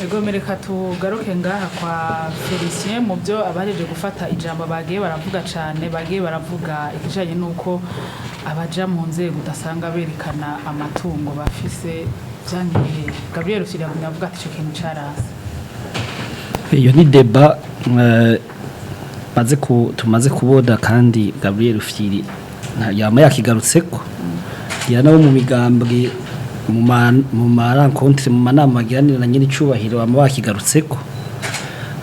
Ego, mereka tugaruke ngaha kwa Felicien. Mu byo abahejeje gufata ijambo bagiye baravuga cyane, bagiye baravuga ikijanye n'uko abaja mu nzego udasanga berekana amatungo bafise. Vyankiye Gabriel Usiri yagumye avuga ati ico kintu carase. Iyo ni débat tumaze kubona, kandi Gabriel Rufyiri yama yakigarutseko, nabo mu migambwe, mu ma rencontres, mu manama bagiranira na nyiri icubahiro, bama bakigarutseko.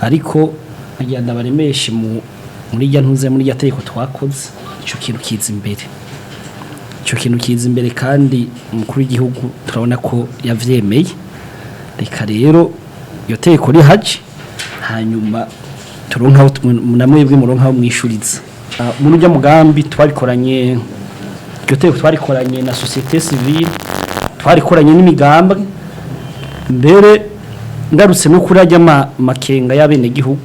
Ariko agenda baremeshe muri rya ntuze, muri rya tegeko twakoze, ico kintu kiza imbere, ico kintu kiza imbere, kandi umukuru w'igihugu turabona ko yavyemeye. Reka rero iyo tegeko rihaje, hanyuma turonka aho namwebwe muronka aho mwishuriza. Muri urya mugambi twabikoranye, iryo tegeko twarikoranye na société civile, twarikoranye n'imigambwe. Mbere ngarutse no kuri ajya makenga y'abenegihugu,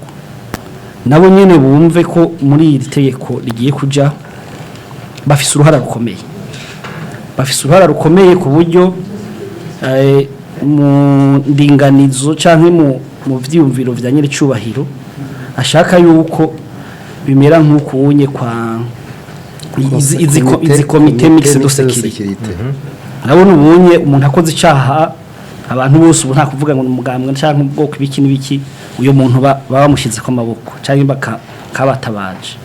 nabo nyene bumve ko muri iri tegeko rigiye kuja bafise uruhara rukomeye, bafise uruhara rukomeye ku buryo mu ndinganizo canke mu vyiyumviro vya nyiricubahiro ashaka yuko bimera nk'uko unye kwa izi comité mixte de sécurité. Urabona ubunye umuntu akoze icaha, abantu bose ubu nta kuvuga ngo ni umugambwe canke ubwoko ibiki n'ibiki, uyo muntu baba bamushyizeko amaboko canke bakabatabaje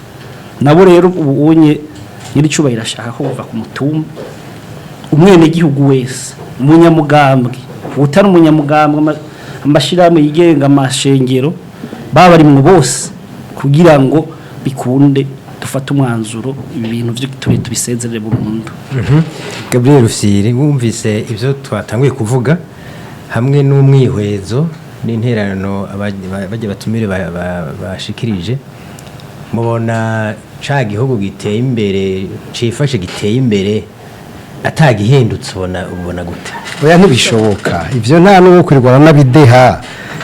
nabo. Rero ubu unye nyiricubahiro ashaka ko kuva ku mutumba, umwenegihugu wese, umunyamugambwe, utari umunyamugambwe, amashirahamwe yigenga, amashengero, baba barimwo bose, kugira ngo bikunde dufate umwanzuro, ibi bintu vyo tube tubisezerere burundu. Gabriel Rufyiri, wumvise ibyo twatanguye kuvuga hamwe n'umwihwezo n'intererano bajya batumire bashikirije, mubona ca gihugu giteye imbere, cifashe giteye imbere, atagihindutse, ubona gute? Oya, ntibishoboka ivyo, nta n'uwo kwirirwa n'abideha,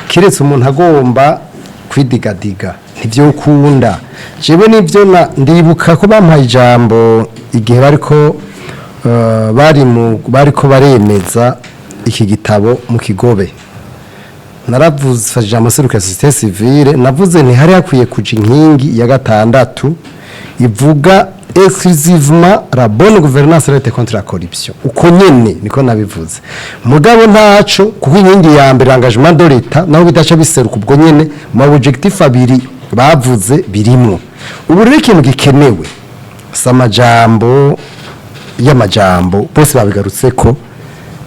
kiretse umuntu agomba kwidigadiga, ntivyokunda. Jewe nivyo ndibuka ko bampaye ijambo igihe bariko bari mu bariko baremeza iki gitabo mu Kigobe. Naravuze ijambo seruka société civile, navuze nti hari hakwiye kuja inkingi ya gatandatu ivuga exclusivement la bonne gouvernance et lutte contre la corruption. Uko nyene niko nabivuze, mugabo ntaco, kuko inkingi ya mbere, engagement de l'État, naho bidaca biseruka ubwo nyene mu objectif abiri bavuze birimwo. Ubu rero ikintu gikenewe si amajambo y'amajambo, bose babigarutse ko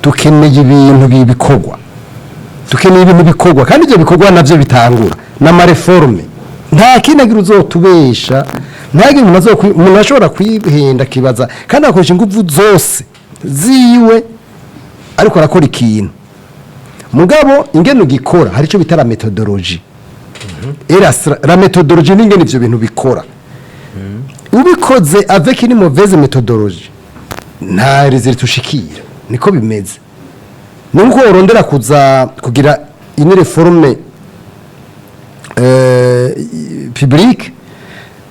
dukeneye ibintu bikorwa, dukeneye ibintu bikorwa, kandi ibyo bikorwa navyo bitangura n'ama réformes. Nta kindi agira uzotubesha, nta umuntu umuntu ashobora kwihenda akibaza kandi akoresha ingufu zose ziwe ariko arakora ikintu. Mugabo ingene ugikora, hari icyo bita la méthodologie. Era la méthodologie n'ingene ivyo bintu bikora. Ubikoze avec une mauvaise méthodologie, nta résultat ushikira. Niko bimeze. Nuko urondera kuza kugira une réforme publique,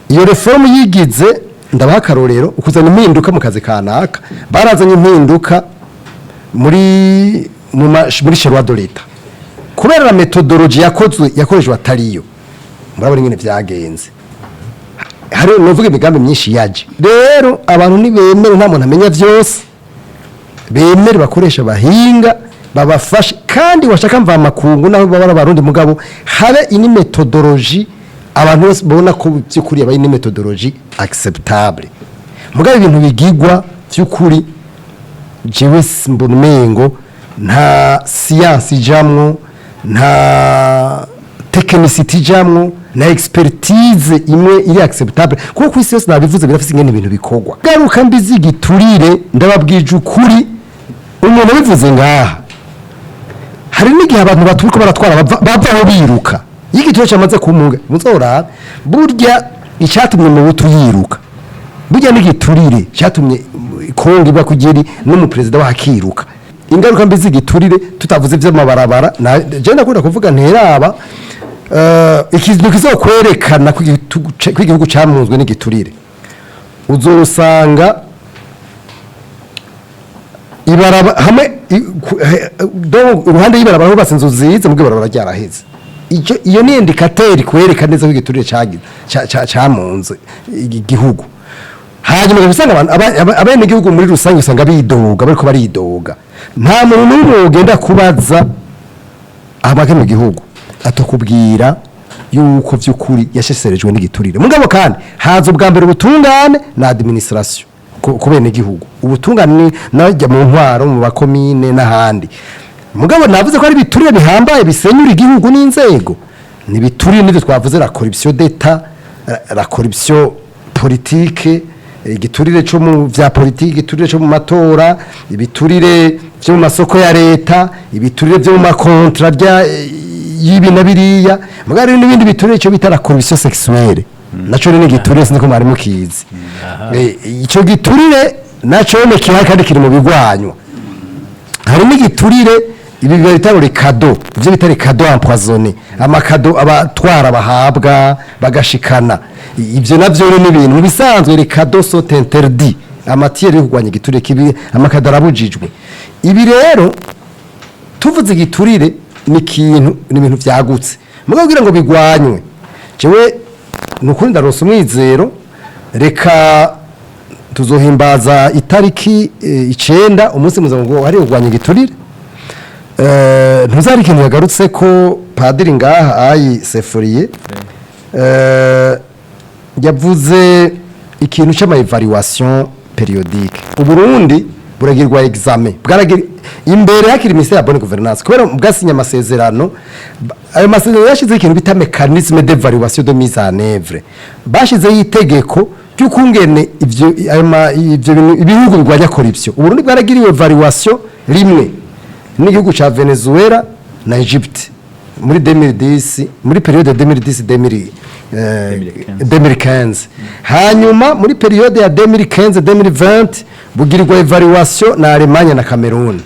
iyo réforme yigize, ndabaha akarorero, ukuzana impinduka mu kazi kanaka. Barazanye impinduka muri charroi de l'État, kubera la méthodologie yakozwe, yakoreshejwe atariyo. Murabona ingene vyagenze. Hari nuvuga imigambi myinshi yaje. Rero abantu ntibemere, nta muntu amenya vyose, bemere bakoresha abahinga babafashe, kandi washaka mva makungu naho baba abarundi, mugabo habe ini méthodologie abantu bose babona ko by'ukuri aba ini méthodologie acceptable. Mugabo ibintu bigigwa by'ukuri, jewe mbona umengo nta science ijamwo, nta technicité ijamwo, na expertise imwe iri acceptable, kuko ku isi yose nabivuze birafise ingene ibintu bikorwa. Garuka mbi z'igiturire, ndababwije ukuri, umuntu abivuze ngaha, hari n'igihe abantu baturuka baratwara bavaho biruka iyo igiturire cyamaze kumunga. Muzorabe burya icyatumye mu butu yiruka, burya n'igiturire cyatumye Kongo iba kugiri n'umuperezida wahakiruka. Ingaruka mbi z'igiturire, tutavuze iby'amabarabara, je ndakunda kuvuga nteraba ikintu kizokwerekana ko igihugu camunzwe n'igiturire, uzosanga Ibaraba hamwe donc uruhande y'ibarabara hubatse inzu nziza, mubwo ibarabara ryaraheze. Iyo ni indicateur kwereka neza ko igiturire cagize camunze igihugu. Hanyuma ugasanga abantu abenegihugu muri rusange usanga bidoga, bariko baridoga. Nta muntu n'umwe ugenda kubaza abake mu gihugu atakubwira yuko vy'ukuri yasheserejwe n'igiturire. Mugabo kandi haza ubwa mbere ubutungane na administration ku bene gihugu. Ubutungane najya mu ntwaro, mu bakomine n'ahandi. Mugabo navuze ko ari ibiturire bihambaye bisenyura igihugu n'inzego. Ni ibiturire nivyo twavuze: la corruption d'État, la corruption politique, igiturire cyo mu vya politiki, igiturire cyo mu matora, ibiturire byo mu masoko ya leta, ibiturire byo mu ma contrats rya y'ibi na biriya. Mugabo hari n'ibindi biturire, cyo bita la corruption sexuelle. Naco ni igiturire, sinzi ko mwari mukizi. Ico giturire naco ni kihari kandi kiri mu bigwanywa. Harimo igiturire ibi bita ngo cadeaux, ibyo bita cadeaux empoisonnés, ama cadeaux abatwara bahabwa bagashikana. Ibyo navyo rero ni ibintu mu bisanzwe, les cadeaux sont interdits en matière yo kurwanya igiturire kibi, ama cadeaux arabujijwe. Ibi rero tuvuze igiturire ni ikintu, ni ibintu byagutse. Mugabo kugira ngo bigwanywe, jewe ni ukuri ndaronsa umwizero. Reka tuzohimbaza itariki 9, umunsi mpuzamakungu wahariwe kurwanya igiturire. Ntuzari ikintu yagarutse ko padiri ngaha ayi sefuriye, yavuze ikintu c'ama évaluation périodique. Uburundi buragirwa examen, bwaragira imbere hakiri ministère ya bonne gouvernance, kubera bwasinye amasezerano. Ayo masezerano yashizeho ikintu bita mécanisme d'évaluation de mise en œuvre. Bashizeho itegeko ry'ukungene ivyo ayo ivyo bintu ibihugu birwanya corruption. Uburundi bwaragiriwe évaluation rimwe n'igihugu ca Venezuela na Egypte muri 2010, muri période 2010 2000 2015. Hanyuma muri période ya 2015 2020 bugirirwa évaluation na Allemagne na Cameroon.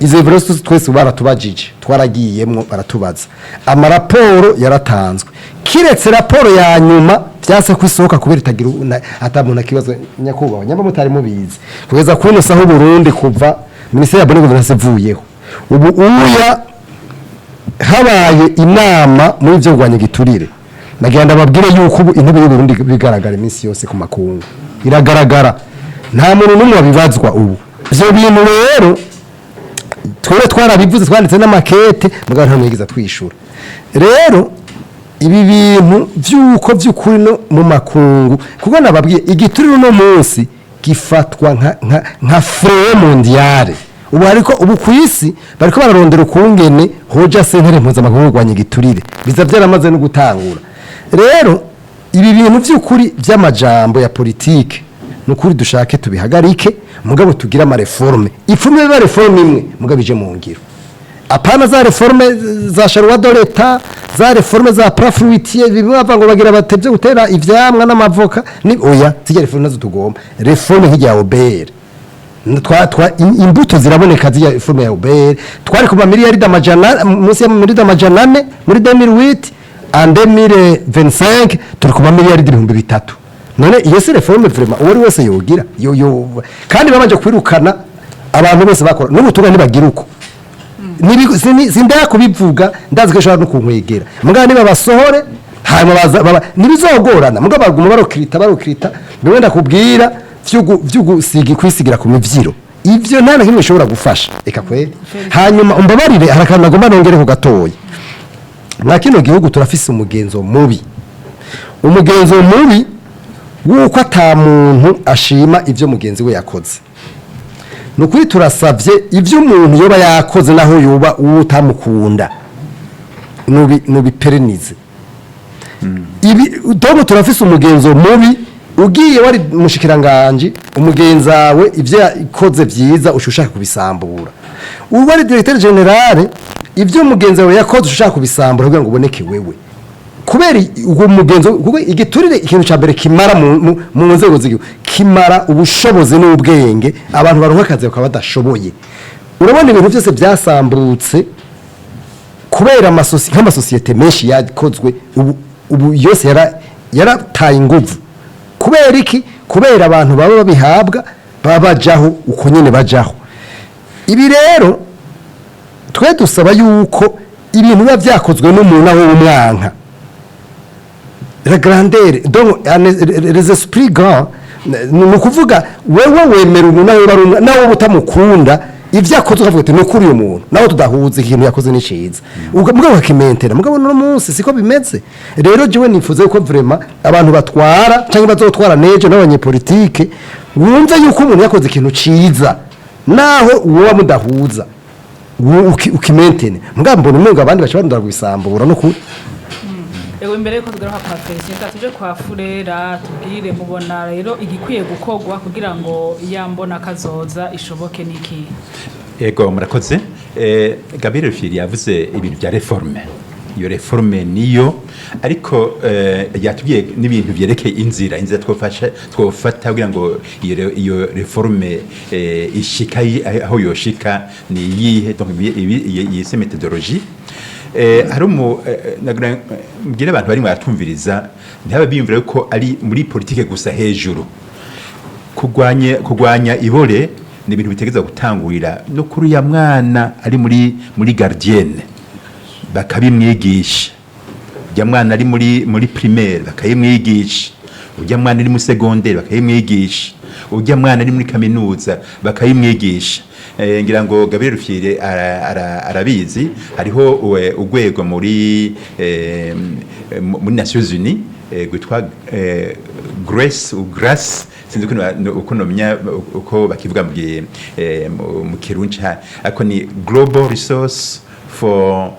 Izo évaluation twese baratubajije, twaragiyemwo, baratubaza, amaraporo yaratanzwe, kiretse raporo ya nyuma vyase kwisohoka kubera itagira ata muntu akibazo. Nyakubahwa, nyamba mutari mubizi, kugeza kuno saho Burundi kuva ministère ya bonne gouvernance ivuyeho, ubu uya habaye inama muri byo kurwanya igiturire, nagira ndababwire yuko ubu intebe y'u Burundi bigaragara iminsi yose ku makungu, iragaragara, nta muntu n'umwe wabibazwa ubu. Ivyo bintu rero twere twarabivuze, twanditse n'amakete, mugabo nta mwigeze twishura. Rero ibi bintu by'uko by'ukuri no mu makungu, kuko nababwiye igiturire uno munsi gifatwa nka fléau mondial. Ubu ariko ubu ku isi bariko bararondera ukungene hoja sentare mpuzamakungu kurwanya igiturire, biza byaramaze no gutangura. Rero ibi bintu by'ukuri by'amajambo ya politike, nukuri dushake tubihagarike, mugabo tugire ama réformes. Ipfume biba réforme imwe, mugabo ije mu ngiro, apana za réformes za charroi de l'État, za réformes za plans fruitiers, bimwe bava ngo bagira batevye gutera ivyamwa n'amavoka. Ni oya, zijya réforme nazo tugomba réforme nk'irya OBR. Twa imbuto ziraboneka. Zijya réforme ya OBR, twari ku miliyaridi amajana, munsi ya miliyaridi 400 muri 2008, en 2025 turi ku miliyaridi 3000. None iyo si réforme vraiment uwo ari wese yogira yo? Kandi babanje kwirukana abantu bose bakora n'ubutumwa ntibagira uko. Sindaya kubivuga, ndazi ko ishobora no kunkwegera. Mugabo niba basohore, hanyuma baza ntibizogorana, mugabo baguma barokirita, barokirita bimwe ndakubwira vy'ugusiga kwisigira ku mivyiro. Ivyo nta na kimwe bishobora gufasha, eka kweli. Hanyuma umbabarire, hari akantu nagomba nongere ku gatoya. Mwa kino gihugu turafise umugenzo mubi, umugenzo mubi w'uko ata muntu ashima ivyo mugenzi we yakoze. Ni ukuri turasabye, ibyo umuntu yoba yakoze, naho yoba uwo utamukunda, nubiperenize ibi. Domo turafise umugenzo mubi: ugiye wari mushikiranganje, umugenzi wawe ivyo yakoze vyiza ushaka kubisambura. Ubu wari directeur général, ivyo umugenzi wawe yakoze ushaka kubisambura kugira ngo uboneke wewe. Kubera uwo mugenzo, kuko igiturire ikintu cya mbere kimara mu nzego z'igihugu, kimara ubushobozi n'ubwenge. Abantu baronka akazi bakaba badashoboye. Urabona ibintu byose byasambutse kubera nk'amasosiyete menshi yakozwe ubu yose yarataye inguvu. Kubera iki? Kubera abantu baba babihabwa, baba bajaho uko nyene bajaho. Ibi rero twe dusaba yuko ibintu biba byakozwe n'umuntu aho umwanka la grandeur, donc les esprits grands, ni ukuvuga wewe wemera umuntu nawe bari nawe utamukunda, ibyo akoze ukavuga ati: "Ni ukuri, uyu muntu nawe tudahuza, ikintu yakoze ni cyiza." Mugabo bakimentera. Mugabo no munsi siko bimeze. Rero jewe nifuza yuko vraiment abantu batwara cyangwa bazotwara nejo n'abanyepolitike wumve yuko umuntu yakoze ikintu ciza, naho uwo mudahuza, ukimentene. Mugabo mbona umengo abandi baca barondera kubisambura no kuri. Ego, imbere yuko tugaruka kwa Felicien, tuje kwa Furera, tubwire mubona rero igikwiye gukorwa kugira ngo ya mbona kazoza ishoboke niki? Ego, murakoze. Gabriel Rufyiri yavuze ibintu bya réforme. Iyo réforme niyo, ariko yatubwiye n'ibintu vyerekeye inzira twofasha twofata kugira ngo iyo réforme ishika aho yoshika ni iyihe. Donc yise méthodologie. Hari umu nagira mbwira abantu bari baratumviriza, ntibabe biyumvira ko ari muri politike gusa hejuru. Kurwanya ibore ni ibintu bitegeza gutangurira no kuri ya mwana ari muri gardienne, bakabimwigisha. Ujya mwana ari muri primaire, bakayimwigisha. Ujya mwana ari muri secondaire, bakayimwigisha. Ujya mwana ari muri kaminuza, bakayimwigisha. Ngira ngo Gabriel Rufyiri arabizi, hariho urwego muri Nations Unies rwitwa Grace ou Grace, sinzi uko nomenya uko bakivuga mu Kirundi, ariko ni Global Resource for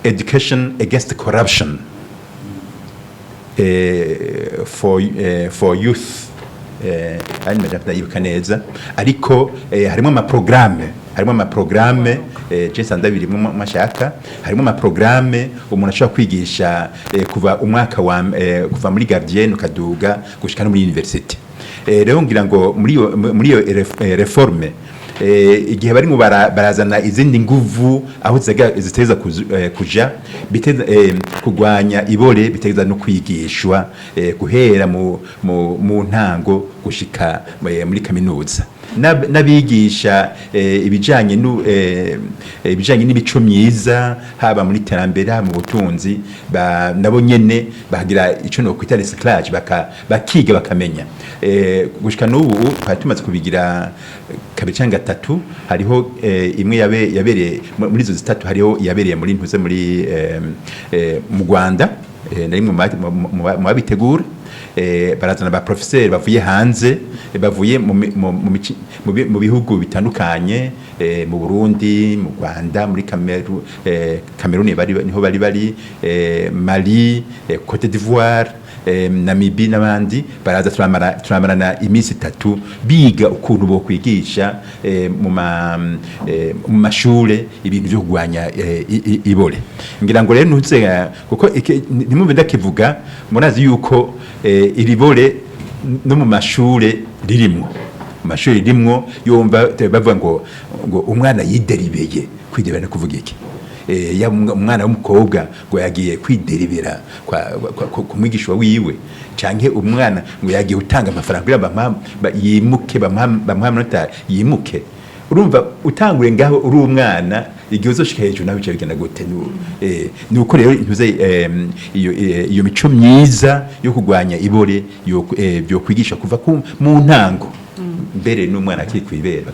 Education Against Corruption for youth. Ari ndayibuka neza, ariko harimo amaprograme je nsanzwe birimwo mashaka. Harimo amaprograme umuntu ashobora kwigisha kuva umwaka wa kuva muri gardienne ukaduga gushika no muri university. Rero ngira ngo muri iyo réforme, igihe barimo barazana izindi nguvu aho ziteza kuja biteza kurwanya ibore, biteza no kwigishwa guhera mu ntango gushika muri kaminuza. N'abigisha ibijanye n'imico myiza, haba muri terambere, haba mu butunzi, nabo nyene bagira ico no kwita recyclage, bakiga bakamenya. Gushika n'ubu twari tumaze kubigira kabiri cyangwa gatatu. Hariho imwe yabereye muri izo zitatu, hariho yabereye muri ntuze muri mu Rwanda, nari mu babitegura. Barazana ba professeur bavuye hanze, bavuye mu bihugu bitandukanye, mu Burundi, mu Rwanda, muri Cameroon bari niho bari, Mali, Cote d'Ivoire, Namibie n'abandi. Baraza turamarana iminsi 3 biga ukuntu bo kwigisha mu mashure ibintu byo kurwanya ibore. Ngira ngo rero ntuze kuko ntimumve ndakivuga, murazi yuko iri bore no mu mashure ririmwo, mu mashure ririmwo. Yumva bavuga ngo umwana yideribeye. Kwideribera no kuvuga iki? Ya umwana w'umukobwa ngo yagiye kwideribera ku mwigisha wiwe, canke umwana ngo yagiye utanga amafaranga kugira yimuke, bamuha amanota yimuke. Urumva utangure ngaho uri umwana, igihe uzoshika hejuru nawe bica bigenda gute? Ni uko rero ntuze iyo mico myiza yo kurwanya ibore yo kwigisha kuva mu ntango, mbere n'umwana akiri kwibera.